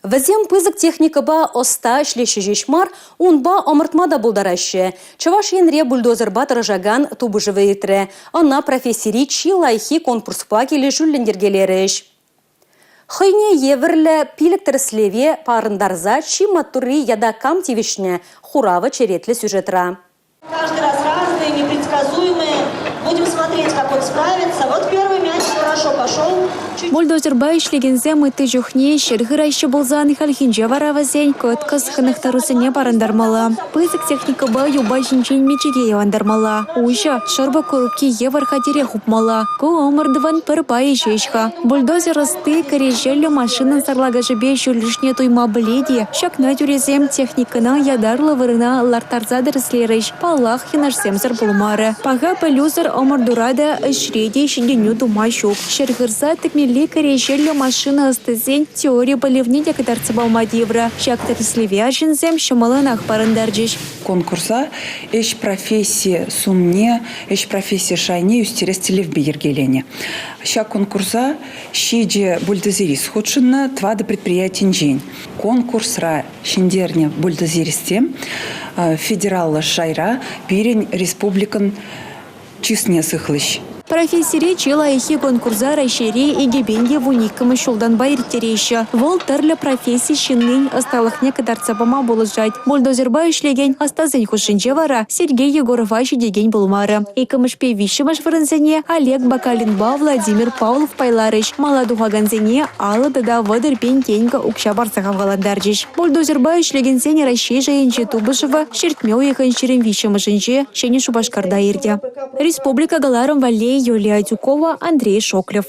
Вӗсем пысӑк техникӑпа ӑста ӗҫлеҫҫӗ ҫеҫ мар, унпа ӑмӑртма та пултараҫҫӗ. Чӑваш Енре бульдозерпа тӑрӑшакан тупӑшӑвӗ иртрӗ. Ӑна профессири чи лайӑххи конкурспа килӗшӳллӗн йӗркелерӗҫ. Хӑйне евӗрлӗ пилӗк тӗрӗслеве парӑнтарса чи маттурри ята кам тивӗҫнӗ? Хуравӗ черетлӗ сюжетра. Каждый раз разные, непредсказуемые. Будем смотреть, как он справится. Вот первый мяч хорошо пошел. Бульдозерпа ӗҫлекенсем ытти чухне ҫӗр хыраҫҫӗ пулсан хальхинче вара вӗсен кӑткӑс хӑнӑхтарусене парӑнтармалла. Пысӑк техникӑпа юпа ҫинчен мечӗке йӑвантармалла. Уҫӑ, шӑрпӑк курупки евӗр хатӗре хупмалла. Ку ӑмӑртӑвӑн пӗр пайӗ ҫеҫ-ха. Бульдозер ӑсти кӗреҫеллӗ машинӑн сарлакӑшӗпе ҫӳллӗшне туйма пӗлет-и? Ҫакна тӳресем техникӑна ятарлӑ вырӑна ларттарса тӗрӗслерӗҫ. Паллах, йӑнӑшсемсӗр пулмарӗ. Паха пӗлӳсӗр ӑмӑртура та, ӗҫре те ҫитӗнӳ тума ҫук. Ҫӗр хырса тӗкмелли кӗреҫеллӗ машина ӑстисен теори пӗлӗвне те кӑтартса пама тиврӗ. Ҫак тӗрӗслеве арҫынсем ҫӑмӑллӑнах парӑнтарчӗҫ. Конкурса ӗҫ професси сумне, ӗҫ професси шайне ӳстерес тӗллевпе йӗркеленӗ. Ҫак конкурса ҫичӗ бульдозерист хутшӑннӑ тӑватӑ предприятинчен. Конкурсра ҫӗнтернӗ бульдозеристсем федераллӑ шайра пирӗн республикӑн чысне сыхлӗҫ. Профессире чи лайӑххи конкурса Раҫҫейре 2012-мӗш ҫултанпа ирттереҫҫӗ. Вӑл тӗрлӗ професси ҫыннин ӑсталӑхне кӑтартса пама пулӑшать. Бульдозерпа ӗҫлекен ӑстасен хушшинче вара Сергей Егорова ҫитекен пулмарӗ. Иккӗмӗшпе виҫҫӗмӗш вырӑнсене Олег Бакалинпа Владимир Павлов пайларӗҫ. Мала тухакансене 50 тата 30 пин тенкӗ укҫа парса хавхалантарчӗҫ. Бульдозерпа ӗҫлекенсен Раҫҫей шайӗнчи тупӑшӑвӗ ҫӗртме уйӑхӗн 23-мӗшӗнче Ҫӗнӗ Шупашкарта иртӗ. Республика кӑларӑм валли Юлия Адюкова, Андрей Шоклев.